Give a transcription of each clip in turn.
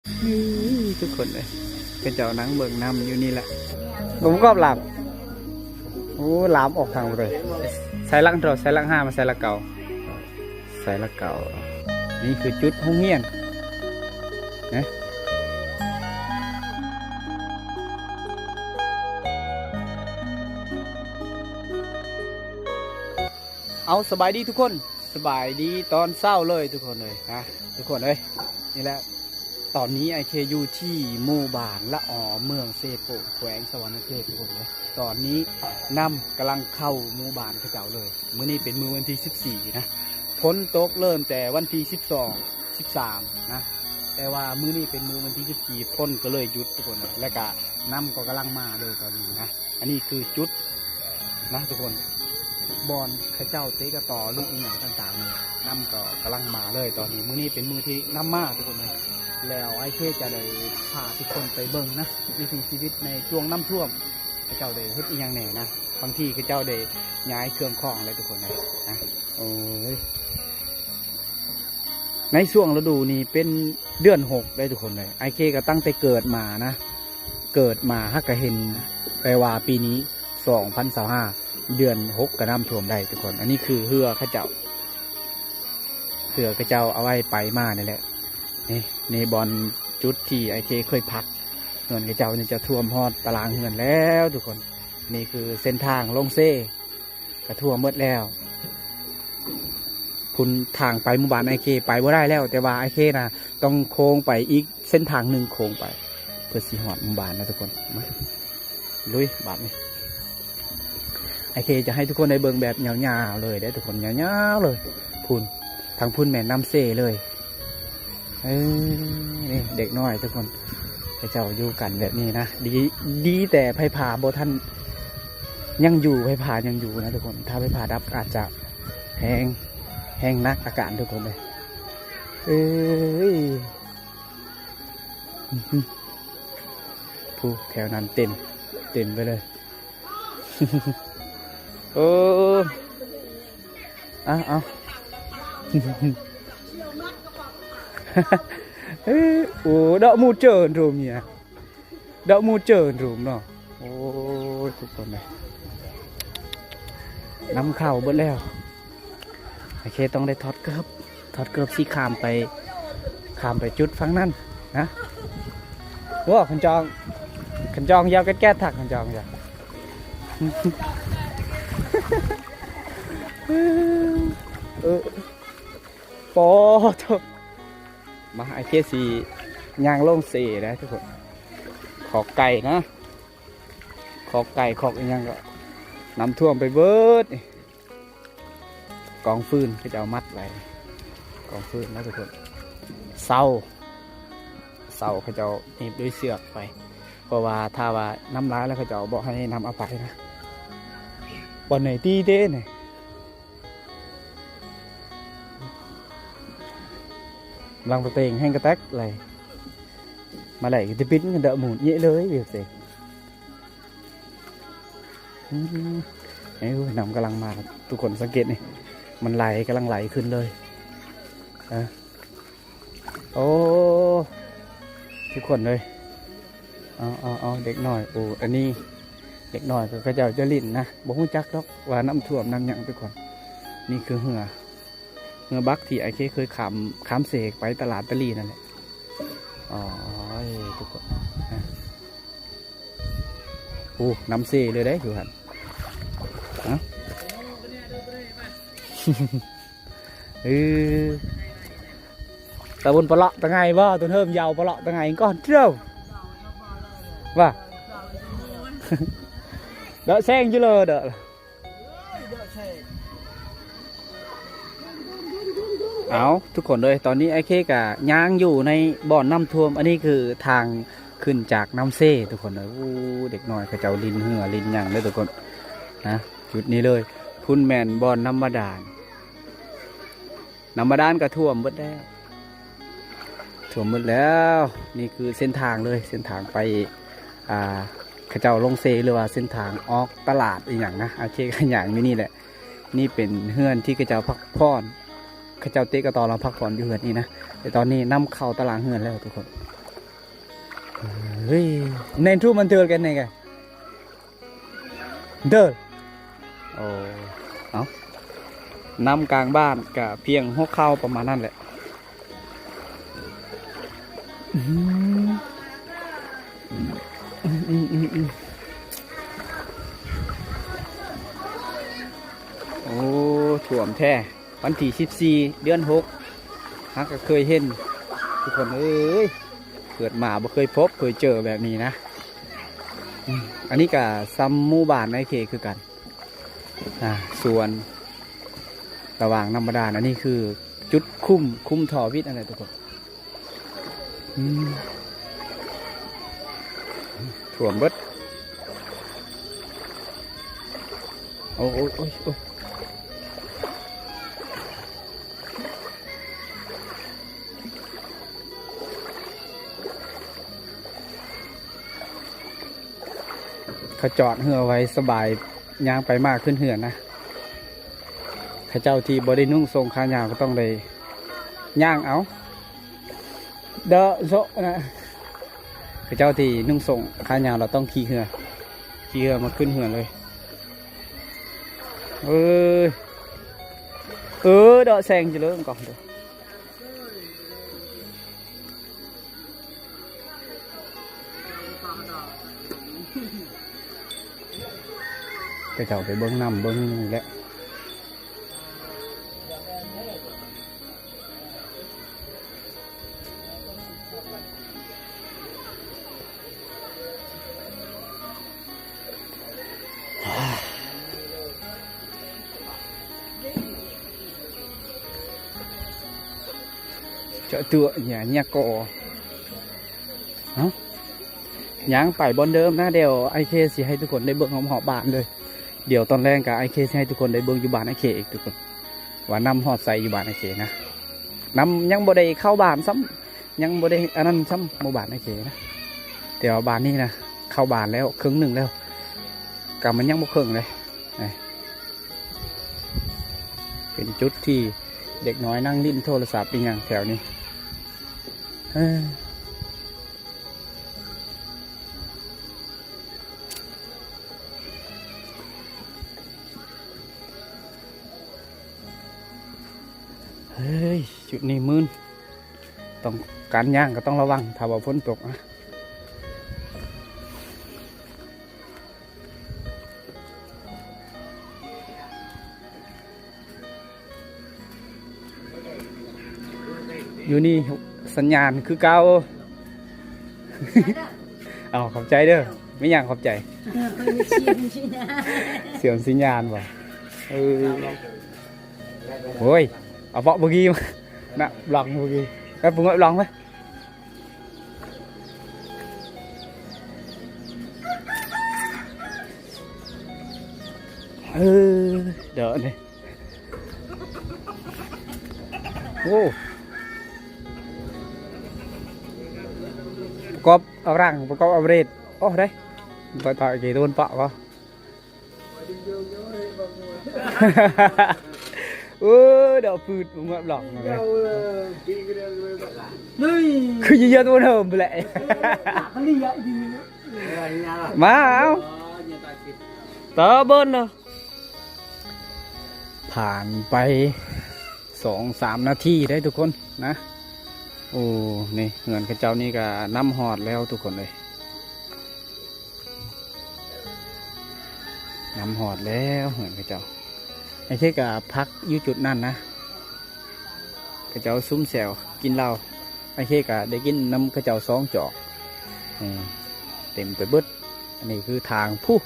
ນີ້ທຸກຄົນເອີຍ ເຂົາເຈົ້ານັ່ງເບິ່ງນ້ຳຢູ່ນີ້ແຫຼະ. ໂອ້ ກອບລາມ ໂອ້ ລາມອອກທາງພຸ້ນເລີຍ. ໃສ່ຫຼັງເທົ່າ ໃສ່ຫຼັງຫ້າມາໃສ່ຫຼັງເກົ້າ ໃສ່ຫຼັງເກົ້າ. ນີ້ຄືຈຸດໂຮງຮຽນນະ. ເອົາ ສະບາຍດີທຸກຄົນ. ສະບາຍດີຕອນເຊົ້າເລີຍທຸກຄົນເອີຍນະ ທຸກຄົນເອີຍ. ນີ້ແຫຼະ ຕອນນີ້ອ້າຍເຄຢູ່ທີ່ໝູ່ບ້ານລະອໍ ເມືອງເຊໂປ ແຂວງສະຫວັນນະເຂດທຸກຄົນເອີຍ. ຕອນນີ້ນ້ຳກຳລັງເຂົ້າໝູ່ບ້ານເຂົາເຈົ້າເລີຍ. ມື້ນີ້ເປັນມື້ວັນທີສິບສີ່ນະ ຝົນຕົກເລີ່ມແຕ່ວັນທີສິບສອງ ສິບສາມນະ ແຕ່ວ່າມື້ນີ້ເປັນມື້ວັນທີສິບສີ່ ຝົນກໍເລີຍຢຸດທຸກຄົນເອີຍ. ແລ້ວກະນ້ຳກໍກຳລັງມາເລີຍຕອນນີ້ນະ. ອັນນີ້ຄືຈຸດນະທຸກຄົນ ບ່ອນເຂົາເຈົ້າເຕະກະຕໍ້ ຫຼືອີ່ຫຍັງຕ່າງໆນີ້ ນ້ຳກໍກຳລັງມາເລີຍຕອນນີ້. ມື້ນີ້ເປັນມື້ທີ່ນ້ຳມາທຸກຄົນເອີຍ. ແລ້ວອ້າຍເຄຈະໄດ້ພາທຸກຄົນໄປເບິ່ງນະ ວິຖີຊີວິດໃນຊ່ວງນ້ຳຖ້ວມ ເຂົາເຈົ້າໄດ້ເຮັດອີ່ຫຍັງແດ່ນະ. ບາງທີເຂົາເຈົ້າໄດ້ຍ້າຍເຄື່ອງຂອງແລ້ວທຸກຄົນເອີຍນະ. ໂອ້ຍ ໃນຊ່ວງລະດູນີ້ເປັນເດືອນຫົກເດ້ທຸກຄົນເອີຍ. ອ້າຍເຄກໍຕັ້ງແຕ່ເກີດມານະ ເກີດມາຫາກະເຫັນ ແຕ່ວ່າປີນີ້ສອງພັນຊາວຫ້າ ເດືອນຫົກກະນ້ຳຖ້ວມໄດ້ທຸກຄົນ. ອັນນີ້ຄືເຮືອເຂົາເຈົ້າ ເຮືອເຂົາເຈົ້າເອົາໄວ້ໄປມານີ້ແຫຼະ. ນີ້ ນີ້ບ່ອນຈຸດທີ່ອ້າຍເຄເຄີຍພັກ. ເຮືອນເຂົາເຈົ້ານີ້ຈະຖ້ວມຮອດຕາລາງເຮືອນແລ້ວທຸກຄົນ. ນີ້ຄືເສັ້ນທາງລົງເຊ ກະຖ້ວມໝົດແລ້ວ. ພຸ້ນທາງໄປໝູ່ບ້ານອ້າຍເຄໄປບໍ່ໄດ້ແລ້ວ ແຕ່ວ່າອ້າຍເຄນະຕ້ອງໂຄ້ງໄປອີກເສັ້ນທາງໜຶ່ງ ໂຄ້ງໄປ ເພື່ອຊິຮອດໝູ່ບ້ານນະທຸກຄົນ. ມາ ລຸຍບາດນີ້. ອ້າຍເຄຈະໃຫ້ທຸກຄົນໄດ້ເບິ່ງແບບຍາວໆເລີຍເດ້ທຸກຄົນ ຍາວໆເລີຍ. ພຸ້ນ ທາງພຸ້ນແມ່ນນ້ຳເຊເລີຍ. ເອີ ນີ້ເດັກນ້ອຍທຸກຄົນ ເຂົາເຈົ້າຢູ່ກັນແບບນີ້ນະ. ດີ ດີແຕ່ໄຟຟ້າບໍ່ທັນ ຍັງຢູ່ ໄຟຟ້າຍັງຢູ່ນະທຸກຄົນ. ຖ້າໄຟຟ້າດັບອາດຈະແຮງ ແຮງໜັກອາການທຸກຄົນເອີຍ. ເອີຍ ຜູ້ແຖວນັ້ນເຕັມ ເຕັມໄປເລີຍ. ໂອ້ ເອົາ ເອົາ ໂອ້ ດອກໝູເຈີນໂຣເມຍ ດອກໝູເຈີນໂຣມເນາະ. ໂອ້ຍ ທຸກຄົນເອີຍ ນ້ຳເຂົ້າເບິດແລ້ວ. ໂອເຄ ຕ້ອງໄດ້ຖອດເກີບ ຖອດເກີບຊິຂ້າມໄປ ຂ້າມໄປຈຸດຝັ່ງນັ້ນນະ. ໂອ້ ຄັນຈອງ ຄັນຈອງຢາວແກັດໆ ທັກ ຄັນຈອງຢາວ ເອີ ໂປໂທ້ ມາ ອ້າຍເຄຊິຍ່າງລົງເຊເດີທຸກຄົນ. ຄອກໄກ່ນະ ຄອກໄກ່ ຄອກອີ່ຫຍັງກໍນ້ຳຖ້ວມໄປເບິດ. ກອງຟືນເຂົາເຈົ້າມັດໄວ້ ກອງຟືນນະທຸກຄົນ. ເສົາ ເສົາເຂົາເຈົ້າໜີບດ້ວຍເຊືອກໄປ ເພາະວ່າຖ້າວ່ານ້ຳຫຼາຍແລ້ວ ເຂົາເຈົ້າບໍ່ໃຫ້ນຳເອົາໄປນະ. ບ່ອນໃດຕີເດ້ນີ້ ລັງປະເຕັງແຮ່ງກະແຕັກໄຫຼ ມາໄຫຼກະຕິປິດກັນເດາະໝູດເຍະເລີຍ ເວຍເຕ. ອືມ ເອີຍ ນ້ຳກຳລັງມາ ທຸກຄົນສັງເກດນີ້ ມັນໄຫຼ ກຳລັງໄຫຼຂຶ້ນເລີຍ. ເອີ ໂອ້ ທຸກຄົນເອີຍ ເອົາ ເອົາ ເອົາ ເດັກນ້ອຍ ໂອ້ ອັນນີ້ເດັກນ້ອຍກໍເຂົາເຈົ້າຈະຫຼິ້ນນະ ບໍ່ຮູ້ຈັກດອກວ່ານ້ຳຖ້ວມນ້ຳຫຍັງທຸກຄົນ. ນີ້ຄືເຮືອ ເຮືອບັກທີ່ອ້າຍເຄເຄີຍຂ້າມ ຂ້າມເຊໄປຕະຫຼາດຕະຫຼີນັ້ນແຫຼະ. ໂອ້ຍ ທຸກຄົນ ໂອ້ ນ້ຳເຊເລີຍເດ້ຢູ່ຫັ້ນ. ເອົ້າ ເອີ ຕາບຸນປະເລາະຕາໄງບໍ່ ຕົນເຮີມຢາວປະເລາະຕາໄງກ່ອນເຈົ້າ ວ່າ ເດາະແຊງຢູ່ເລີເດາະ. ເອົາ ທຸກຄົນເອີຍ ຕອນນີ້ອ້າຍເຄກະຍ່າງຢູ່ໃນບ່ອນນ້ຳຖ້ວມ. ອັນນີ້ຄືທາງຂຶ້ນຈາກນ້ຳເຊທຸກຄົນເອີຍ. ໂອ້ ເດັກນ້ອຍເຂົາເຈົ້າຫຼິ້ນເຮືອຫຼິ້ນຫຍັງເດີທຸກຄົນນະ ຈຸດນີ້ເລີຍ. ພຸ້ນແມ່ນບ່ອນນ້ຳບາດານ ນ້ຳບາດານກໍຖ້ວມເບິດແລ້ວ ຖ້ວມເບິດແລ້ວ. ນີ້ຄືເສັ້ນທາງເລີຍ ເສັ້ນທາງໄປ ອ່າ ເຂົາເຈົ້າລົງເຊ ຫຼືວ່າເສັ້ນທາງອອກຕະຫຼາດອີ່ຫຍັງນະ. ໂອເຄ ກໍຍ່າງຢູ່ນີ້ແຫຼະ. ນີ້ເປັນເຮືອນທີ່ເຂົາເຈົ້າພັກຜ່ອນ ເຂົາເຈົ້າເຕະກະຕໍ້ແລ້ວພັກຜ່ອນຢູ່ເຮືອນນີ້ນະ. ແຕ່ຕອນນີ້ນ້ຳເຂົ້າຕະຫຼາງເຮືອນແລ້ວທຸກຄົນ. ເຮີ້ຍ ແມ່ນທຸມັນເທີລກັນແນ່ກະ ເດີ ໂອ້ ເອົ້າ ນ້ຳກາງບ້ານກະພຽງຫົວເຂົ່າປະມານນັ້ນແຫຼະ. ອືມ ອືມ ອືມ ອືມ ອືມ ໂອ້ ຖ້ວມແທ້. ວັນທີສິບສີ່ ເດືອນຫົກ ຫາກະເຄີຍເຫັນ ທຸກຄົນເອີຍ ເກີດມາບໍ່ເຄີຍພົບເຄີຍເຈີແບບນີ້ນະ. ອືມ ອັນນີ້ກະຊຳໝູ່ບ້ານອ້າຍເຄຄືກັນ ອ່າ ສວນລະຫວ່າງນ້ຳບາດານ. ອັນນີ້ຄືຈຸດຄຸ້ມ ຄຸ້ມທໍ່ວິດນັ້ນແຫຼະທຸກຄົນ. ອືມ ຖ້ວມເບິດ. ໂອ້ຍ ໂອ້ຍ ໂອ້ຍ ໂອ້ຍ ເຂົາຈອດເຮືອໄວ້ສະບາຍ ຍ່າງໄປມາຂຶ້ນເຮືອນນະ. ເຂົາເຈົ້າທີ່ບໍ່ໄດ້ນຸ່ງສົ້ງຂາຍາວກໍຕ້ອງໄດ້ຍ່າງເອົາ ເດາະໂຊະນະ. ເຂົາເຈົ້າທີ່ນຸ່ງສົ້ງຂາຍາວລະຕ້ອງຂີ່ເຮືອ ຂີ່ເຮືອມາຂຶ້ນເຮືອນເລີຍ. ເອີ ເອີ ເດາະແສງຈະເລີງກ່ອນເດີ. ເຂົາເຈົ້າໄປເບິ່ງນ້ຳເບິ່ງນີ້ແຫຼະ. ຈະຕົວະຫຍັງ ຫຍັງກໍ ເອົ້າ ຍ່າງໄປບ່ອນເດີມນະ. ດຽວອ້າຍເຄຊິໃຫ້ທຸກຄົນໄດ້ເບິ່ງຮອບໆບ້ານເລີຍ. ດຽວຕອນແລງກະອ້າຍເຄຊິໃຫ້ທຸກຄົນໄດ້ເບິ່ງຢູ່ບ້ານອ້າຍເຄອີກທຸກຄົນ ວ່ານ້ຳຮອດໃສຢູ່ບ້ານອ້າຍເຄນະ. ນ້ຳຍັງບໍ່ໄດ້ເຂົ້າບ້ານຊ້ຳ ຍັງບໍ່ໄດ້ອັນນັ້ນຊ້ຳ ໝູ່ບ້ານອ້າຍເຄນະ. ແຕ່ວ່າບ້ານນີ້ນະ ເຂົ້າບ້ານແລ້ວເຄິ່ງໜຶ່ງແລ້ວ ກະມັນຍັງບໍ່ເຄິ່ງເດ້. ເປັນຈຸດທີ່ເດັກນ້ອຍນັ່ງຫຼິ້ນໂທລະສັບອີ່ຫຍັງແຖວນີ້. ເອີ ເຮີ້ຍ ຈຸດນີ້ມື່ນ ຕ້ອງ ການຍ່າງກໍຕ້ອງລະວັງ ຖ້າວ່າຝົນຕົກນະ. ຢູ່ນີ້ສັນຍານຄືເກົ່າ. ເອົາ ຂອບໃຈເດີ. ມີຫຍັງຂອບໃຈ? ເຊື່ອມສັນຍານບໍ່? ເອີ ໂອ້ຍ ເອົາເບາະບາກີມານະ ບລັອກບາກີ ໄປປຸງໄວ້ບລັອກໄປ. ເອີ ດຽວນີ້ ໂອ້ ປະກອບເອົາລັງ ປະກອບເອົາເຣດ ໂອ້ ໄດ້ ໄປຖ່າຍເກໂດນປະວະ. ເອີ ດອກພືດ ເມືອບລັອກ ຄືຍືນໂອເດີມແຫຼະ. ມາເອົາ ຕາເບິ່ນເນາະ. ຜ່ານໄປສອງສາມນາທີໄດ໋ທຸກຄົນນະ. ໂອ້ ນີ້ເຮືອນເຂົາເຈົ້ານີ້ກະນ້ຳຮອດແລ້ວທຸກຄົນເອີຍ. ນ້ຳຮອດແລ້ວເຮືອນເຂົາເຈົ້າ. ໄອ້ເຄກະພັກຢູ່ຈຸດນັ້ນນະ. ເຂົາເຈົ້າຊຸມແຊວກິນເຫຼົ້າ. ໄອ້ເຄກະໄດ້ກິນນຳເຂົາເຈົ້າສອງຈອກ. ເຕັມໄປເບິດ. ອັນນີ້ຄືທາງ ພຸ້ນ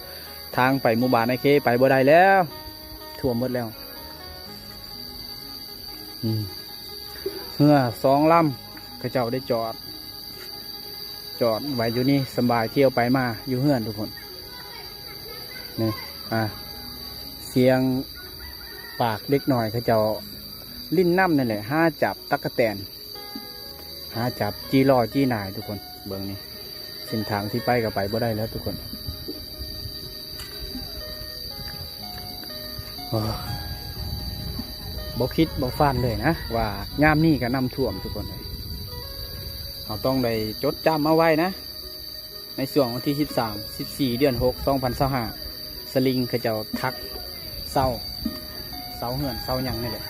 ທາງໄປໝູ່ບ້ານໄອ້ເຄໄປບໍ່ໄດ້ແລ້ວ ຖ້ວມໝົດແລ້ວ. ອືມ ເຮືອສອງລຳ ເຂົາເຈົ້າໄດ້ຈອດ ຈອດໄວ້ຢູ່ນີ້ ສະບາຍ ທ່ຽວໄປມາຢູ່ເຮືອນທຸກຄົນ. ນີ້ ອ່າ ສຽງປາກເດັກນ້ອຍເຂົາເຈົ້າຫຼິ້ນນ້ຳນັ້ນແຫຼະ ຫາຈັບຕັກກະແຕນ ຫາຈັບຈີ່ລໍ້ຈີ່ນາຍທຸກຄົນ. ເບິ່ງນີ້ ເສັ້ນທາງທີ່ໄປກໍໄປບໍ່ໄດ້ແລ້ວທຸກຄົນ. ໂອ້ ບໍ່ຄິດບໍ່ຝັນເລີຍນະ ວ່າຍາມນີ້ກໍນ້ຳຖ້ວມທຸກຄົນເອີຍ. ເຮົາຕ້ອງໄດ້ຈົດຈຳເອົາໄວ້ນະ. ໃນຊ່ວງວັນທີສິບສາມ ສິບສີ່ ເດືອນຫົກ ສອງພັນຊາວຫ້າ ສະລິງເຂົາເຈົ້າທັກເສົາ ເສົາເຮືອນເສົາຫຍັງນີ້ແຫຼະ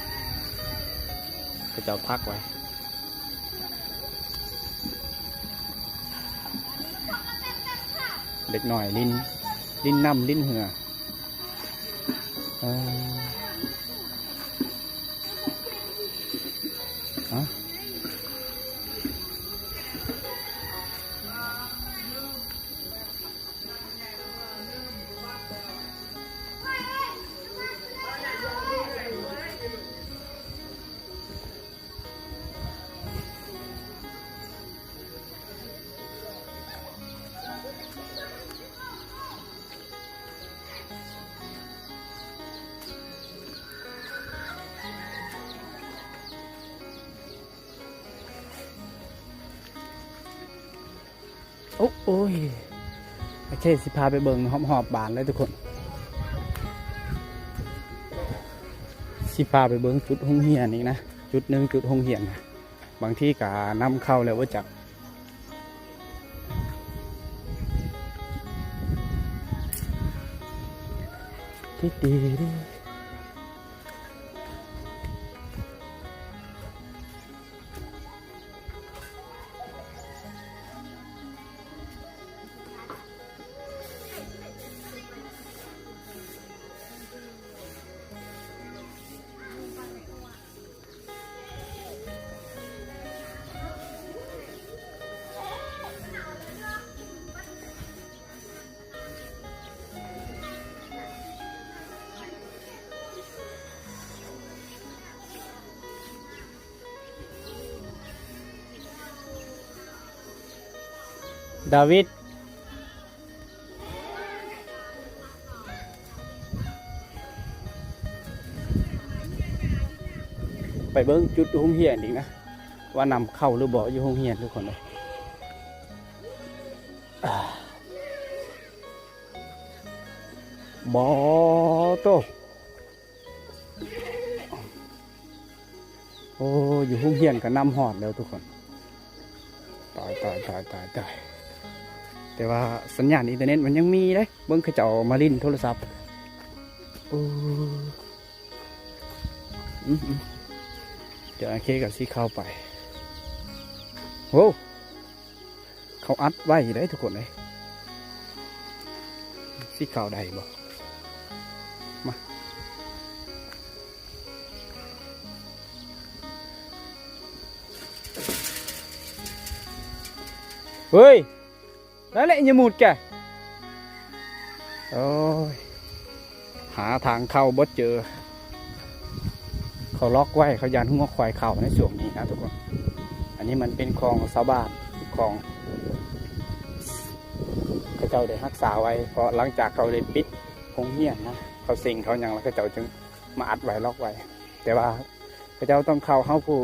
ເຂົາເຈົ້າທັກໄວ້. ເດັກນ້ອຍຫຼິ້ນ ຫຼິ້ນນ້ຳຫຼິ້ນເຮືອ ເອີ ຮະ. ໂອ້ ໂອ້ຍ ໂອເຄ ຊິພາໄປເບິ່ງຮອບໆບ້ານເລີຍທຸກຄົນ ຊິພາໄປເບິ່ງຈຸດໂຮງຮຽນອີກນະ ຈຸດໜຶ່ງ ຈຸດໂຮງຮຽນນະ ບາງທີກະນຳເຂົ້າແລ້ວບໍ່ຈັກ ຕິດດີ. ດາວິດ ໄປເບິ່ງຈຸດໂຮງຮຽນອີກນະ ວ່ານຳເຂົ້າຫຼືບໍ່ ຢູ່ໂຮງຮຽນທຸກຄົນເອີຍ. ບໍ່ໂຕ ໂອ້ ຢູ່ໂຮງຮຽນກໍນຳຮອດແລ້ວທຸກຄົນ ຕາຍ ຕາຍ ຕາຍ ຕາຍ ຕາຍ ແຕ່ວ່າສັນຍານອິນເຕີເນັດມັນຍັງມີເດ້ ເບິ່ງເຂົາເຈົ້າມາຫຼິ້ນໂທລະສັບ ໂອ້ ອືມ ອືມ ເຈົ້າໜ້າທີ່ກໍຊິເຂົ້າໄປ ໂອ້ ເຂົາອັດໄວ້ເດ້ທຸກຄົນເອີຍ ຊິເຂົ້າໄດ້ບໍ່ ມາ ເຮີ້ຍ ນັ້ນແຫຼະ ຢ່າມຸດແກ ໂອ້ຍ ຫາທາງເຂົ້າບໍ່ເຈີ ເຂົາລັອກໄວ້ ເຂົາຢ້ານງົວຄວາຍເຂົ້າໃນຊ່ວງນີ້ນະທຸກຄົນ ອັນນີ້ມັນເປັນຂອງຊາວບ້ານ ຂອງ ເຂົາເຈົ້າໄດ້ຮັກສາໄວ້ ເພາະຫຼັງຈາກເຂົາໄດ້ປິດໂຮງຮຽນນະ ເຂົາເສັງເຂົາຫຍັງ ແລ້ວເຂົາເຈົ້າຈຶ່ງມາອັດໄວ້ ລັອກໄວ້ ແຕ່ວ່າ ເຂົາເຈົ້າຕ້ອງເຂົ້າ ເຮົາຜູ້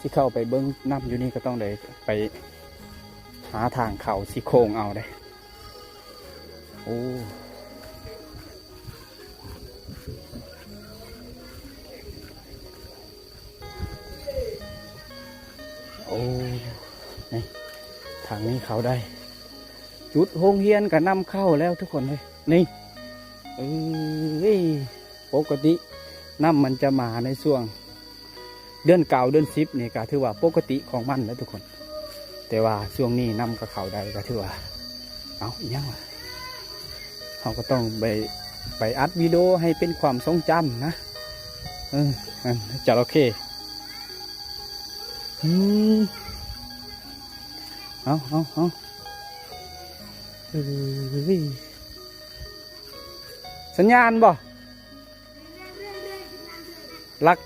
ຊິເຂົ້າໄປເບິ່ງນຳຢູ່ນີ້ກໍຕ້ອງໄດ້ໄປຫາທາງເຂົ້າ ຊິໂຄ້ງເອົາເດ້ ໂອ້ ໂອ້ ນີ້ ທາງນີ້ເຂົ້າໄດ້ ຈຸດໂຮງຮຽນກໍນຳເຂົ້າແລ້ວທຸກຄົນເອີຍ ນີ້ ເອີຍ ປົກກະຕິນ້ຳມັນຈະມາໃນຊ່ວງເດືອນເກົ້າ ເດືອນສິບນີ້ ກະຖືວ່າປົກກະຕິຂອງມັນແຫຼະທຸກຄົນ ແຕ່ວ່າຊ່ວງນີ້ນ້ຳກໍເຂົ້າໄດ້ ກະຖືວ່າ ເອົ້າ ອີຫຍັງວະ ເຮົາກໍຕ້ອງໄປ ໄປອັດວິດີໂອໃຫ້ເປັນຄວາມຊົງຈຳນະ ເອີ ນັ້ນ ຈະໂອເຄ ອືມ ເອົາ ເອົາ ເອົາ ເອີຍ ສັນຍານບໍ່? ຫຼັກ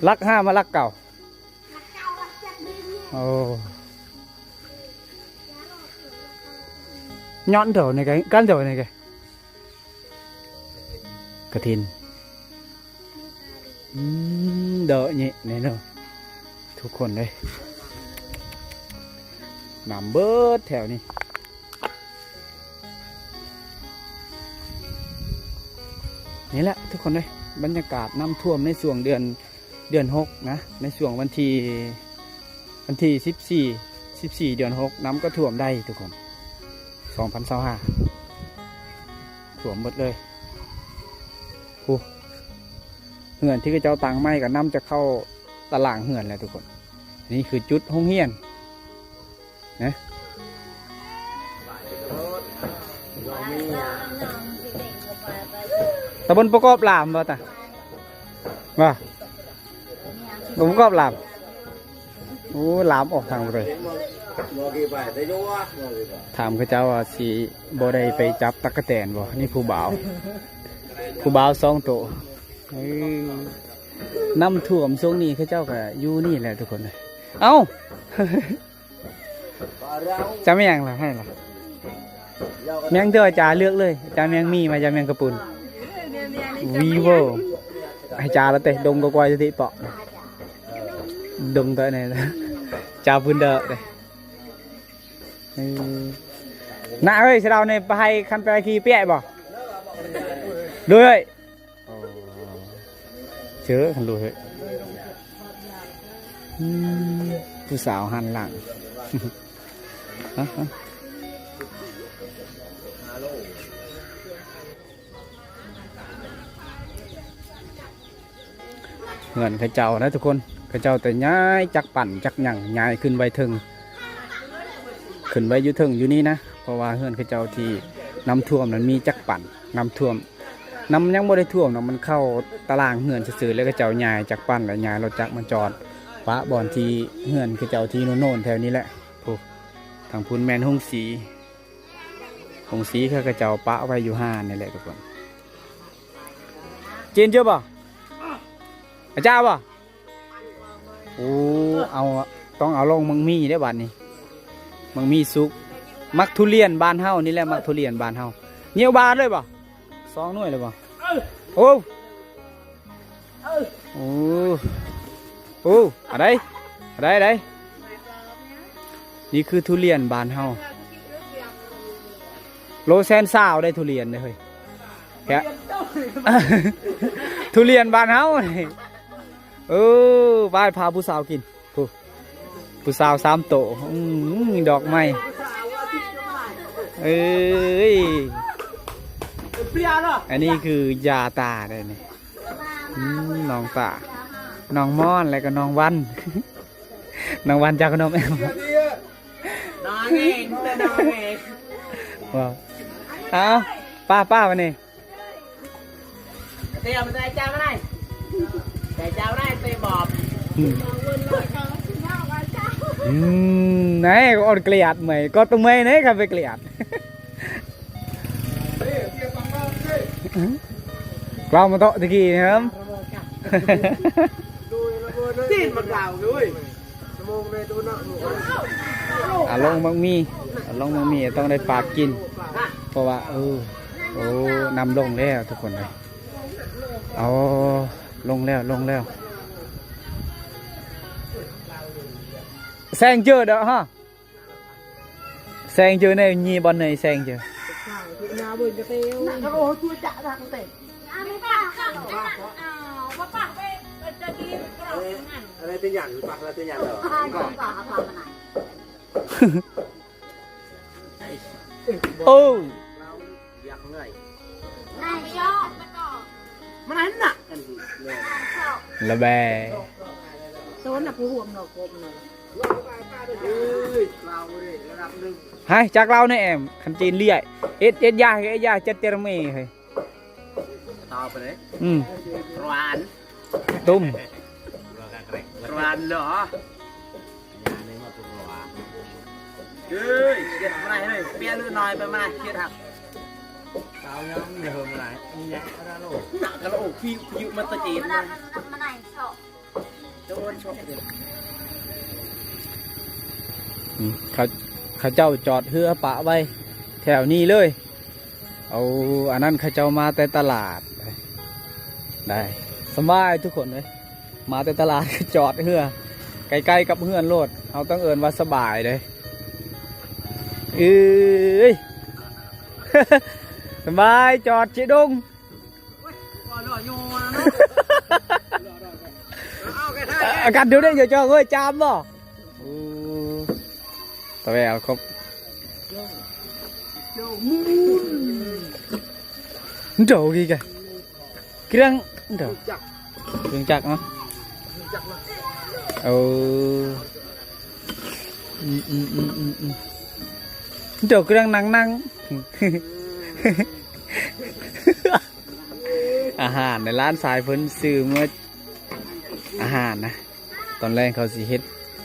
ຫຼັກຫ້າມາຫຼັກເກົ້າ ໂອ້ ຍ້ອນເທົ່ານີ້ກະ ກັນເທົ່ານີ້ກະ ກະທິນ ອືມ ເດາະແຍະແນ່ເນາະ ທຸກຄົນເອີຍ ນ້ຳເບິດແຖວນີ້. ນີ້ແຫຼະທຸກຄົນເອີຍ ບັນຍາກາດນ້ຳຖ້ວມໃນຊ່ວງເດືອນ ເດືອນຫົກນະ ໃນຊ່ວງວັນທີ ວັນທີສິບສີ່ ສິບສີ່ເດືອນຫົກ ນ້ຳກໍຖ້ວມໄດ້ທຸກຄົນ ສອງພັນຊາວຫ້າ ຖ້ວມໝົດເລີຍ. ໂອ້ ເຮືອນທີ່ເຂົາເຈົ້າຕັ້ງໃໝ່ກໍນ້ຳຈະເຂົ້າຕະລ່າງເຮືອນແລ້ວທຸກຄົນ. ນີ້ຄືຈຸດໂຮງຮຽນນະ ຕຳບົນປະກອບລາມບໍ່ຕາ ວ່າ ຕຳບົນປະກອບລາມ. ໂອ້ ລາມອອກທາງໄປເລີຍ. ຖາມເຂົາເຈົ້າວ່າຊິບໍ່ໄດ້ໄປຈັບຕັກກະແຕນບໍ່? ນີ້ຜູ້ບ່າວ ຜູ້ບ່າວສອງໂຕ. ເອີ ນ້ຳຖ້ວມຊ່ວງນີ້ເຂົາເຈົ້າກໍຢູ່ນີ້ແຫຼະທຸກຄົນ. ເອົ້າ ຈະແມ່ງລະ ໃຫ້ລະ ແມ່ງເດີ ອາຈານເລືອກເລີຍ ອາຈານແມງໝີ່ມາ ອາຈານແມງກະປຸນ ວີໂວ ໃຫ້ຈາລະເຕະ ດົງກໍກວາຍສະຕິເປາະ ດົງເຕະນີ້ ຈາປືນເດີເດ້. ເອີ ນະເອີຍ ສະເດົານີ້ ໄປໃຫ້ຄັນໄປຂີ່ເປຍບໍ່? ໂດຍ ອໍ ເຈີ ຄັນຮູ້ເຮີ້ຍ ອືມ ຜູ້ສາວຫັນຫຼັງ ຮະ ຮະ ເຮືອນເຂົາເຈົ້ານະທຸກຄົນ ເຂົາເຈົ້າແຕ່ຍ້າຍຈັກປັ່ນຈັກຫຍັງ ຍ້າຍຂຶ້ນໄວ້ເທິງ ຂຶ້ນໄວ້ຢູ່ເທິງຢູ່ນີ້ນະ ເພາະວ່າເຮືອນເຂົາເຈົ້າທີ່ນ້ຳຖ້ວມນັ້ນມີຈັກປັ່ນ ນ້ຳຖ້ວມ ນ້ຳມັນຍັງບໍ່ໄດ້ຖ້ວມເນາະ ມັນເຂົ້າຕະລ່າງເຮືອນຊື່ໆ ແລ້ວເຂົາເຈົ້າຍ້າຍຈັກປັ່ນ ແລ້ວຍ້າຍລົດຈັກມາຈອດປະບ່ອນທີ່ເຮືອນເຂົາເຈົ້າທີ່ໂນ້ນໆ ແຖວນີ້ແຫຼະ. ໂອ້ ທາງພຸ້ນແມ່ນໂຮງສີ ໂຮງສີເຂົາເຈົ້າປະໄວ້ຢູ່ຫ້ານນີ້ແຫຼະທຸກຄົນ. ຈີນເຈີບໍ່? ອາຈານບໍ່? ໂອ້ ເອົາ ຕ້ອງເອົາລົງໝາກໝີ່ເດ້ບາດນີ້ ໝາກໝີ່ສຸກ ໝາກທຸລຽນບ້ານເຮົານີ້ແຫຼະ ໝາກທຸລຽນບ້ານເຮົາ. ຍ່ຽວບາດເລີຍບໍ່? ສອງໜ່ວຍເລີຍບໍ່? ໂອ້ ໂອ້ ໂອ້ ອາໄດ ອາໄດ ອາໄດ. ນີ້ຄືທຸລຽນບ້ານເຮົາ ໂລແສນຊາວໄດ້ທຸລຽນເດ້ເຮີ້ຍ ແກະ ທຸລຽນບ້ານເຮົາ. ເອີ ໄປພາຜູ້ສາວກິນ ຜູ້ ຜູ້ສາວສາມໂຕ ອືມ ດອກໄມ້ ເອີຍ ອັນນີ້ຄືຢາຕາໄດ໋ນີ້ ອືມ ນ້ອງຕາ ນ້ອງມ່ອນ ແລ້ວກໍນ້ອງວັນ ນ້ອງວັນຈາກຂະໜົມແອມ ນ້ອງເອງ ເປັນນ້ອງເອງ ວ້າວ ເອົາ ປ້າ ປ້າ ບາດນີ້ ເຕະ ເອົາມາໃສ່ເຈົ້າກໍໄດ້ ໃສ່ເຈົ້າກໍໄດ້ ເຕະບອບ ອືມ ອືມ ນາຍ ອ່ອນກລຽດເມື່ອຍ ກໍຕົວເມື່ອຍເດ້ ຄັນໄປກລຽດ ເຈົ້າມາເຕາະຕະກີ້ນີ້ ຕີນບັກລາວເວີຍ. ອາລົງບັກໝີ່ ອາລົງບັກໝີ່ຕ້ອງໄດ້ປາດກິນ ເພາະວ່າ ເອີ ໂອ້ ນ້ຳລົງແລ້ວທຸກຄົນເອີຍ ເອົາ ລົງແລ້ວ ລົງແລ້ວ ແຊງເຈີເດີຮະ. ແຊງເຈີແນ່ ຢີ່ບ່ອນໃນແຊງເຈີ ໂອ້ ມັນຫັ້ນນະ ລະແບ ໂຕນນະ ຜູ້ຮ່ວມນອກກົບນະ. ໃຫ້ຈັກລາວແນ່ແອມ ຄັນຈີນເລຍ ເອັດ ເອັດຢາ ເອັດຢາ ຈັດເຕີມເອ ເຮີ້ຍ ຕອບໄປເລີຍ ອືມ ຫວານ ຕຸ້ມ ຫວານເນາະ ເອີຍ ເຮັດບໍ່ໄດ້ເຮີ້ຍ ເປຍເຫຼືອໜ້ອຍໄປມາ ເຮັດຫັກ ສາວຍອມເດີມຫຼາຍ ມີຫຍັງກໍໄດ້ໂລດ ໜັກກະໂລກ ພິວ ພິວມາຕະເກນ ມັນ ມັນ ມັນ ອືມ ເຂົາ ເຂົາເຈົ້າຈອດເຮືອປະໄວ້ແຖວນີ້ເລີຍ ເອົາ ອັນນັ້ນເຂົາເຈົ້າມາແຕ່ຕະຫຼາດ ໄດ້ ສະບາຍທຸກຄົນເອີຍ ມາແຕ່ຕະຫຼາດ ຈອດເຮືອໃກ້ໆກັບເຮືອນໂລດ ເຮົາຕ້ອງເອີ້ນວ່າສະບາຍເດ້ ເອີຍ ສະບາຍ ຈອດເຈດົງ. ອາກາດເດີນໄດ້ເຈົ້າເອີຍ ຈາມບໍ່? ໂອ້ ແວວຄົບ ເຈົ້າ ໂດ ກີກະ ເຄື່ອງ ເຈົ້າ ເຄື່ອງຈັກເນາະ ເອີ ອືມໆໆໆ ເຈົ້າ ເຄື່ອງນັ່ງໆ ອາຫານໃນຮ້ານຊາຍເພິ່ນຊື້ເມືອ ອາຫານນະ ຕອນແລງເຂົາຊິເຮັດ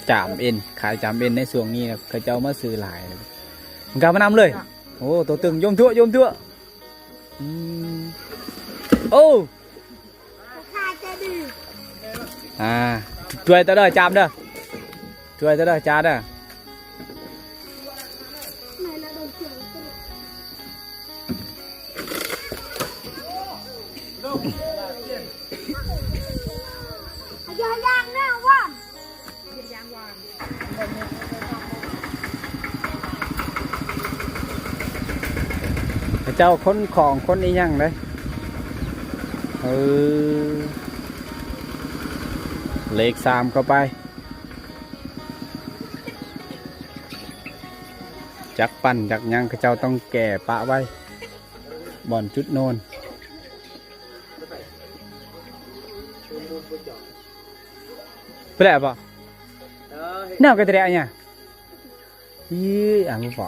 ຈາມເອັນ ຂາຍຈາມເອັນໃນຊ່ວງນີ້ນະ ເຂົາເຈົ້າມາຊື້ຫຼາຍ ມັນກະມານຳເລີຍ ໂອ້ ໂຕຕຶງ ຍົມທົ່ວ ຍົມທົ່ວ ອືມ ໂອ້ ອ່າ ຊ່ວຍເຕີເດີ ຈາມເດີ ຊ່ວຍເຕີເດີ ຈາເດີ. ເຂົາເຈົ້າຂົນຂອງຂົນອີ່ຫຍັງເດ້ ເອີ ເລກສາມເຂົ້າໄປ. ຈັກປັ່ນຈັກຫຍັງ ເຂົາເຈົ້າຕ້ອງແກ່ປະໄວ້ບ່ອນຈຸດໂນນ ເພື່ອແລ້ວບໍ່? ແນວກະແຕະອັນຫຍັງ? ອີ່ ອັນບໍ່ພໍ.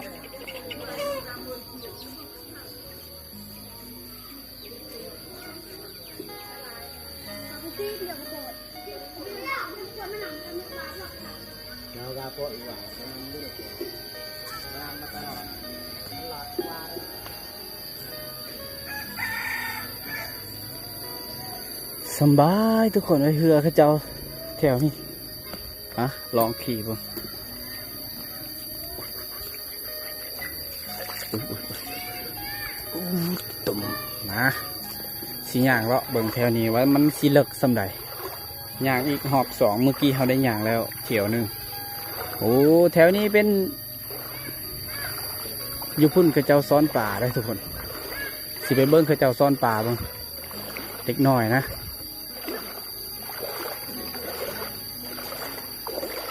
ສຳບາຍທຸກຄົນເອີຍ ເຮືອເຂົາເຈົ້າແຖວນີ້ ອະ ລອງຂີ່ເບິ່ງ. ອຸ້ຍ ອຸ້ຍ ອຸ້ຍ ອຸ້ຍ ຕຸ່ມນະ ຊິຍ່າງເລາະເບິ່ງແຖວນີ້ວ່າມັນຊິເລິກສ່ຳໃດ. ຍ່າງອີກຮອບສອງ ມື້ກີ້ເຮົາໄດ້ຍ່າງແລ້ວຖ້ຽວໜຶ່ງ. ໂອ້ ແຖວນີ້ເປັນ ຢູ່ພຸ້ນເຂົາເຈົ້າຊ້ອນປາເດ້ທຸກຄົນ ຊິໄປເບິ່ງເຂົາເຈົ້າຊ້ອນປາເບິ່ງ ເດັກນ້ອຍນະ.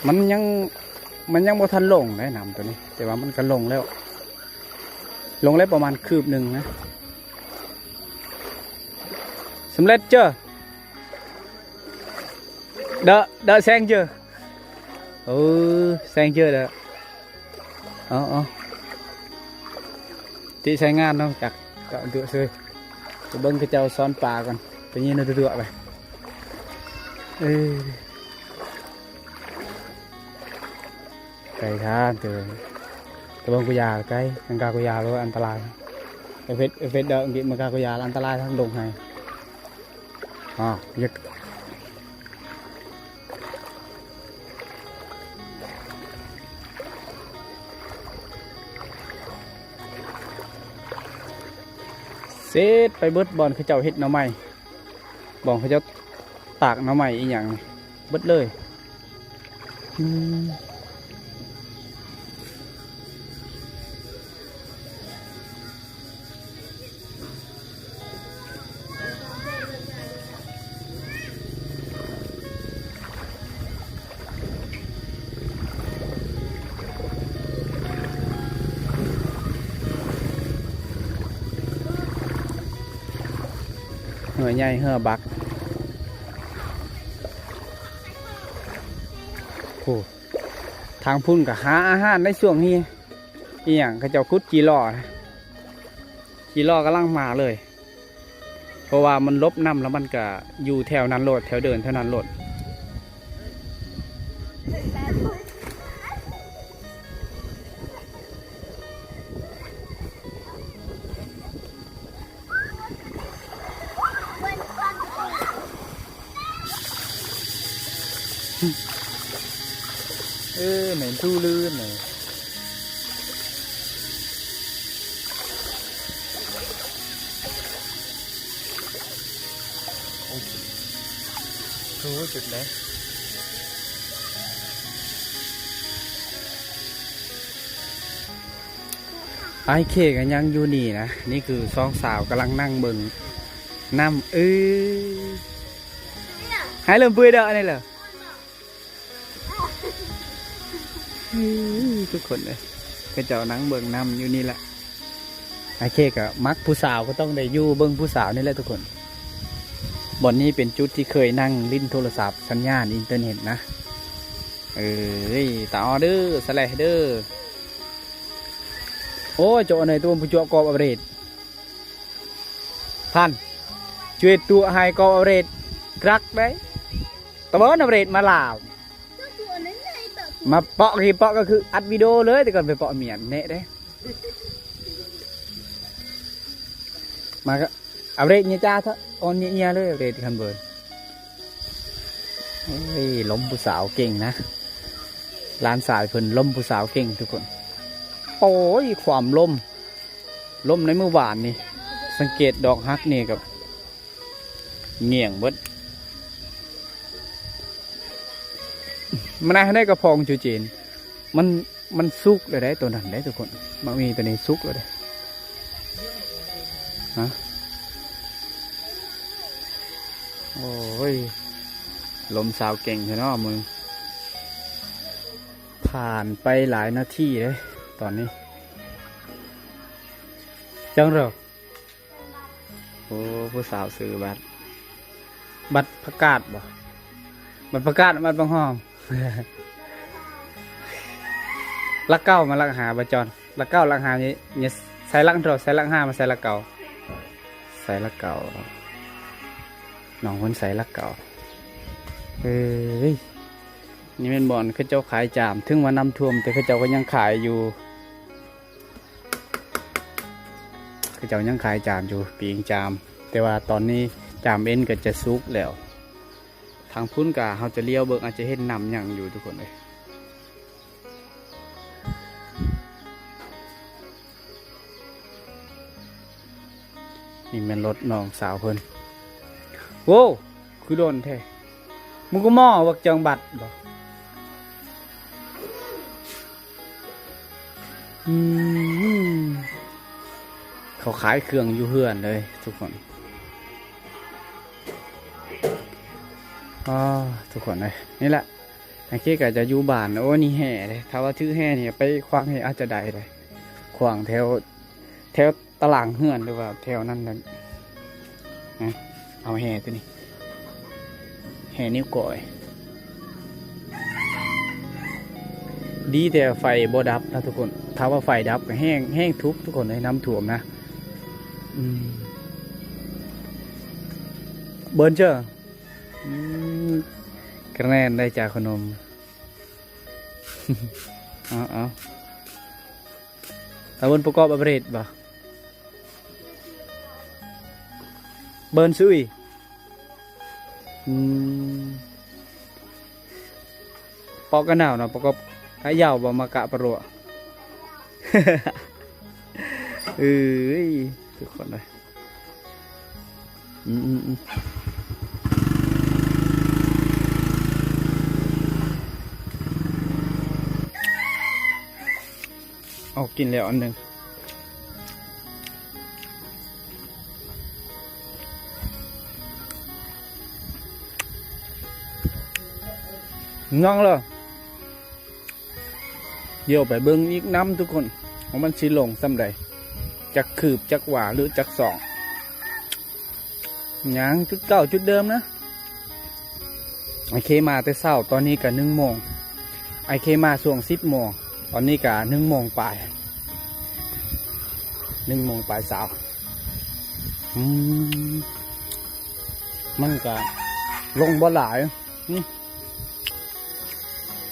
ມັນຍັງ ມັນຍັງບໍ່ທັນລົງເດ້ນ້ຳໂຕນີ້ ແຕ່ວ່າມັນກະລົງແລ້ວ ລົງແລ້ວປະມານຄືບໜຶ່ງນະ. ສຳເລັດເຈີ ເດາະ ເດາະແຊງເຈີ ໂອ້ ແຊງເຈີເດາະ. ເອົາ ເອົາ ຕິໃຊ້ງານເນາະ ຈັກ ກະເດືອເຊີຍ ໄປເບິ່ງເຂົາເຈົ້າຊ້ອນປາກ່ອນ ໄປຍິງເອົາຕົວໄປ. ເອີ ໄກທ່ານເຕີ ຕະເບິ່ງກຸຢາໄກ ມັນກະກຸຢາໂລ ອັນຕະລາຍ ເອເຟດ ເອເຟດເດີ ມັນກະກຸຢາ ອັນຕະລາຍທາງດົງໄຮ. ອາ ຢາກ ເສັດໄປເບິດ ບ່ອນເຂົາເຈົ້າເຮັດໜໍ່ໄມ້ ບ່ອນເຂົາເຈົ້າຕາກໜໍ່ໄມ້ອີ່ຫຍັງນີ້ ເບິດເລີຍ. ອືມ ເຮືອໃຫຍ່ເຮືອບັກ ໂອ້ ທາງພຸ້ນກະຫາອາຫານໃນຊ່ວງນີ້ ອີ່ຫຍັງ ເຂົາເຈົ້າຂຸດຈີລໍ້ນະ ຈີລໍ້ກຳລັງມາເລີຍ ເພາະວ່າມັນຫຼົບນ້ຳ ແລ້ວມັນກະຢູ່ແຖວນັ້ນໂລດ ແຖວເດີ່ນແຖວນັ້ນໂລດ. ເອີ ແມ່ນຕູລື່ນນີ້ ໂອ້ຍ ຄືຈຸດເດ້. ອ້າຍເຄກະຍັງຢູ່ນີ້ນະ ນີ້ຄືສອງສາວກຳລັງນັ່ງເບິ່ງນ້ຳ ເອີ ໃຫ້ເລີ່ມເປີດເດີ ອັນນີ້ເລີຍ. ອືມ ທຸກຄົນເອີຍ ເຂົາເຈົ້ານັ່ງເບິ່ງນ້ຳຢູ່ນີ້ແຫຼະ. ໂອເຄ ກໍມັກຜູ້ສາວກໍຕ້ອງໄດ້ຢູ່ເບິ່ງຜູ້ສາວນີ້ແຫຼະທຸກຄົນ. ບ່ອນນີ້ເປັນຈຸດທີ່ເຄີຍນັ່ງຫຼິ້ນໂທລະສັບສັນຍານອິນເຕີເນັດນະ. ເອີຍ ຕາອໍເດີ ສະແລເດີ. ໂອ້ຍ ໂຈະເນີຍ ຕົວຜູ້ຈົວະກອບອາເບຣດ ພັນ ຈວຍຕົວໃຫ້ກໍເຣດກຣັກໄດ້ ຕະເບີນເຣດມາລາວ ມາເປາະ ທີ່ເປາະກໍຄືອັດວິດີໂອເລີຍ ແຕ່ກ່ອນໄປເປາະມຽນແນະເດ້ ມາກໍເຣດເຍຍຈ້າເຖາະ ອອນເຍຍໆເລີຍ ເຣດຄັນເບີນ. ໂອ້ຍ ລົມຜູ້ສາວເກັ່ງນະ ຫຼານຊາຍເພິ່ນລົມຜູ້ສາວເກັ່ງທຸກຄົນ. ໂອ້ຍ ຄວາມລົມ ລົມໃນມື້ວານນີ້ ສັງເກດດອກຮັກນີ້ກໍງ່ຽງເບິດ. ມານາໃຫ້ໄດ້ກະພອງຈູເຈນ ມັນ ມັນສຸກແລ້ວເດ້ ໂຕນັ້ນເດ້ທຸກຄົນ ໝາກມີໂຕນີ້ສຸກແລ້ວເດ້. ຮະ ໂອ້ຍ ລົມສາວເກັ່ງແທ້ເນາະມຶງ. ຜ່ານໄປຫຼາຍນາທີເດ້ຕອນນີ້ ຈັ່ງເດີ. ໂອ້ ຜູ້ສາວຊື້ບັດ ບັດຜັກກາດບໍ? ບັດຜັກກາດ ບັດບັກຫອມ. ຫຼັກເກົ້າມາຫຼັກຫ້າ ບໍ່ຈອນ ຫຼັກເກົ້າຫຼັກຫ້ານີ້ ໃສ່ຫຼັກເທົ່າ ໃສ່ຫຼັກຫ້າມາໃສ່ຫຼັກເກົ້າ ໃສ່ຫຼັກເກົ້າ ນ້ອງເພິ່ນໃສ່ຫຼັກເກົ້າ. ເອີຍ ນີ້ແມ່ນບ່ອນເຂົາເຈົ້າຂາຍຈາມ ເຖິງວ່ານ້ຳຖ້ວມ ແຕ່ເຂົາເຈົ້າກໍຍັງຂາຍຢູ່. ເຂົາເຈົ້າຍັງຂາຍຈາມຢູ່ ປີ້ງຈາມ ແຕ່ວ່າຕອນນີ້ຈາມເອັນກໍຈະສຸກແລ້ວ. ທາງພຸ້ນກະເຮົາຈະລ້ຽວເບິ່ງ ອາດຈະເຫັນນ້ຳຍັງຢູ່ທຸກຄົນເອີຍ. ນີ້ແມ່ນລົດນ້ອງສາວເພິ່ນ. ໂວ້ ຄືດົນແທ້ ມຶງກໍໝໍ້ບັກເຈີງບັດບໍ? ອືມ ເຂົາຂາຍເຄື່ອງຢູ່ເຮືອນເລີຍທຸກຄົນ. ອໍ ທຸກຄົນເອີຍ ນີ້ແຫຼະ ອັນນີ້ກໍຈະຢູ່ບ້ານ. ໂອ້ ນີ້ແຮ່ເດ້ ຖ້າວ່າຖືກແຮ່ນີ້ໄປຂວາງແຮ່ອາດຈະໄດ້ເດ້ ຂວາງແຖວ ແຖວຕາລ່າງເຮືອນ ຫຼືວ່າແຖວນັ້ນນະ. ເອົາແຮ່ຕົວນີ້ ແຮ່ນິ້ວກ້ອຍ. ດີແຕ່ໄຟບໍ່ດັບນະທຸກຄົນ ຖ້າວ່າໄຟດັບກໍແຮງ ແຮງທຸກທຸກຄົນເອີຍ ນ້ຳຖ້ວມນະ. ອືມ ເບີນເຈີ ອືມ ກະແນນໄດ້ຈາກຂະໜົມ. ເອົາ ເອົາ ຕາເບິ່ນປະກອບອາເບຣດບໍ່? ເບິ່ນຊຸຍ ອືມ ປອກກະໜາວເນາະ ປະກອບກະຢາວບໍ່ ມາກະປະຣວ ເອີຍ ທຸກຄົນເອີຍ. ອືມ ອືມ ອືມ ເອົາ ກິນແລ້ວອັນໜຶ່ງ ຍັງເລີຍ. ດຽວໄປເບິ່ງອີກນຳທຸກຄົນ ວ່າມັນຊິລົງສ່ຳໃດ ຈັກຄືບ ຈັກຫວາ ຫຼື ຈັກສອງ. ຍັງຈຸດເກົ່າຈຸດເດີມນະ. ໄອເຄມາແຕ່ເຊົ້າ ຕອນນີ້ກະໜຶ່ງໂມງ. ໄອເຄມາຊ່ວງສິບໂມງ ຕອນນີ້ກະໜຶ່ງໂມງປາຍ ໜຶ່ງໂມງປາຍຊາວ. ອືມ ມັນກະລົງບໍ່ຫຼາຍ ອືມ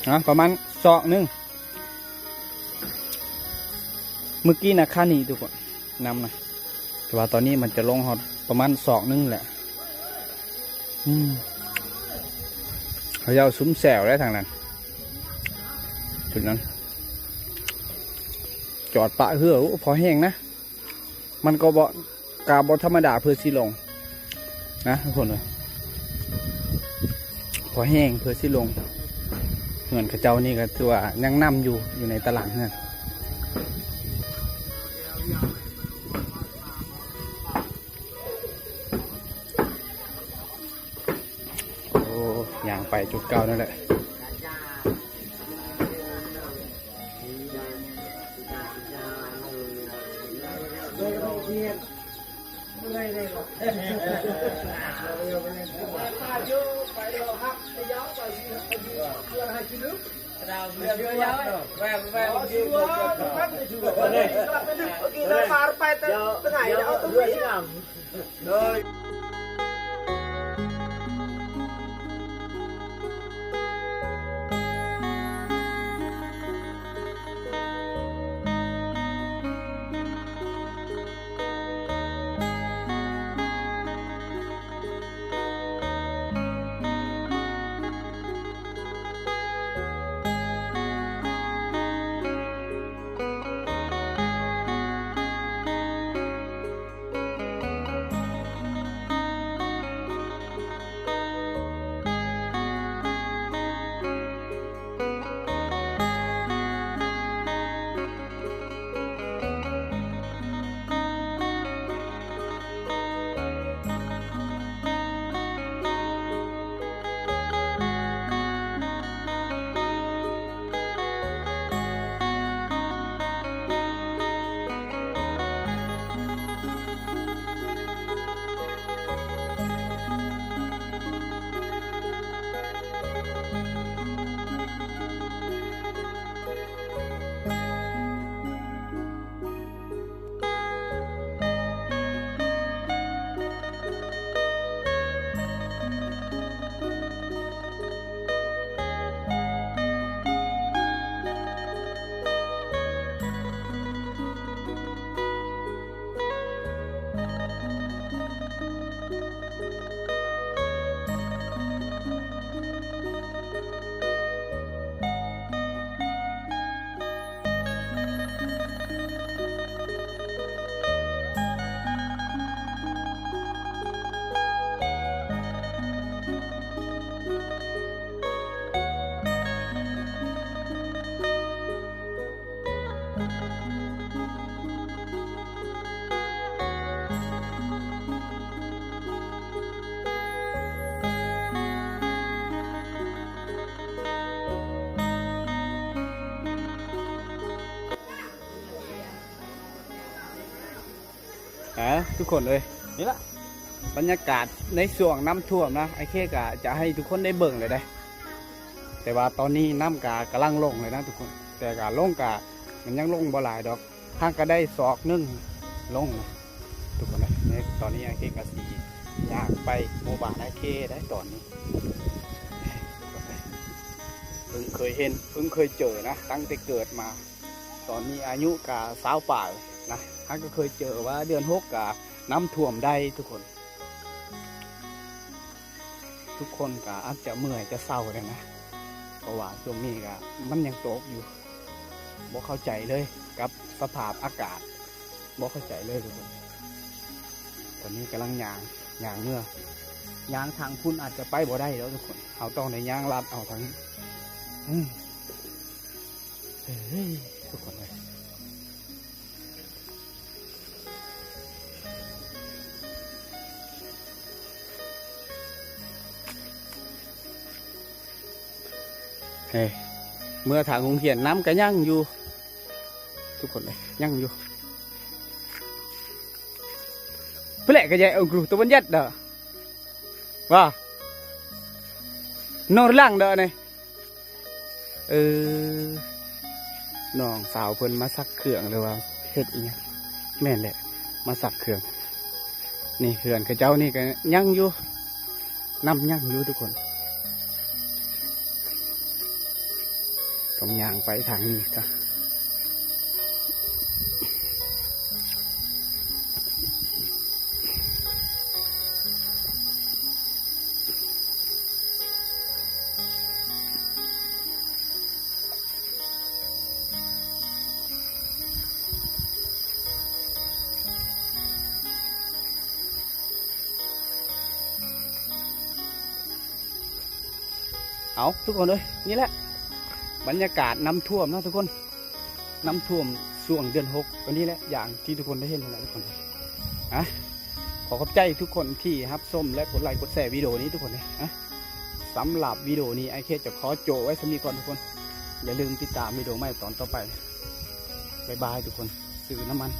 ນະ ປະມານສອກໜຶ່ງ. ມື້ກີ້ນະ ຄານີ້ທຸກຄົນ ນ້ຳນະ ແຕ່ວ່າຕອນນີ້ມັນຈະລົງຮອດປະມານສອກໜຶ່ງແຫຼະ. ອືມ ເຂົາເຈົ້າຊຸມແຊວໄດ້ທາງນັ້ນ ຈຸດນັ້ນ ຈອດປະເຮືອ ໂອ້ ພໍແຮງນະ. ມັນກໍບໍ່ ກະບໍ່ທຳມະດາເພື່ອຊິລົງນະທຸກຄົນເອີຍ ພໍແຮງເພື່ອຊິລົງ. ເຮືອນເຂົາເຈົ້ານີ້ກໍຖືວ່າຍັງນຳຢູ່ ຢູ່ໃນຕາລ່າງເຮືອນ. ໂອ້ ຍ່າງໄປຈຸດເກົ່ານັ້ນແຫຼະ. ອ່າ ທຸກຄົນເອີຍ ນີ້ລະບັນຍາກາດໃນຊ່ວງນ້ຳຖ້ວມນະ ອ້າຍເຄກະຈະໃຫ້ທຸກຄົນໄດ້ເບິ່ງເລີຍເດ້. ແຕ່ວ່າຕອນນີ້ນ້ຳກະກຳລັງລົງເລີຍນະທຸກຄົນ ແຕ່ກະລົງກະ ມັນຍັງລົງບໍ່ຫຼາຍດອກ ຫາກກະໄດ້ສອກໜຶ່ງລົງນະທຸກຄົນເອີຍ. ນີ້ຕອນນີ້ອ້າຍເຄກະຊິຍ່າງໄປໝູ່ບ້ານອ້າຍເຄໄດ້ຕອນນີ້ ເພິ່ງເຄີຍເຫັນ ເພິ່ງເຄີຍເຈີນະ ຕັ້ງແຕ່ເກີດມາ. ຕອນນີ້ອາຍຸກະຊາວປາຍນະ ຫາກກະເຄີຍເຈີວ່າເດືອນຫົກກະນ້ຳຖ້ວມໄດ້ທຸກຄົນ. ທຸກຄົນກະອາດຈະເມື່ອຍຈະເຊົາແດ່ນະ ເພາະວ່າຊ່ວງນີ້ກະມັນຍັງຕົກຢູ່ ບໍ່ເຂົ້າໃຈເລີຍກັບສະພາບອາກາດ ບໍ່ເຂົ້າໃຈເລີຍທຸກຄົນ. ຕອນນີ້ກຳລັງຍ່າງ ຍ່າງເມືອ ຍ່າງທາງພຸ້ນອາດຈະໄປບໍ່ໄດ້ແລ້ວທຸກຄົນ ເຮົາຕ້ອງໄດ້ຍ່າງລັດເອົາທາງນີ້. ເອີ ເອີຍ ທຸກຄົນເອີຍ ເອີ ເມືອທາງໂຮງຮຽນ ນ້ຳກະຍັງຢູ່ທຸກຄົນເອີຍ ຍັງຢູ່. ເພື່ອແຫຼະກະໃຫຍ່ອົງກຣູຕົວບັນຍັດເດີ ວ່າ ນອນຫຼັງເດີນີ້. ເອີ ນ້ອງສາວເພິ່ນມາຊັກເຄື່ອງ ຫຼືວ່າເຮັດອີ່ຫຍັງ? ແມ່ນແຫຼະ ມາຊັກເຄື່ອງ. ນີ້ເຮືອນເຂົາເຈົ້ານີ້ກະຍັງຢູ່ ນ້ຳຍັງຢູ່ທຸກຄົນ. ຕ້ອງຍ່າງໄປທາງນີ້ຊະ. ເອົາ ທຸກຄົນເອີຍ ນີ້ແຫຼະບັນຍາກາດນ້ຳຖ້ວມເນາະທຸກຄົນ. ນ້ຳຖ້ວມຊ່ວງເດືອນຫົກ ກະນີ້ແຫຼະ ຢ່າງທີ່ທຸກຄົນໄດ້ເຫັນຫັ້ນແຫຼະທຸກຄົນ. ອ່ະ ຂໍຂອບໃຈທຸກຄົນທີ່ຮັບຊົມ ແລະ ກົດໄລກົດແຊວິດີໂອນີ້ທຸກຄົນເດີ້. ອ່ະ ສຳລັບວິດີໂອນີ້ ອ້າຍເຄຈະຂໍໂຈະໄວ້ສ່ຳນີ້ກ່ອນທຸກຄົນ. ຢ່າລືມຕິດຕາມວິດີໂອໃໝ່ຕອນຕໍ່ໄປ. ບາຍບາຍທຸກຄົນ. ຊື້ນ້ຳມັນ.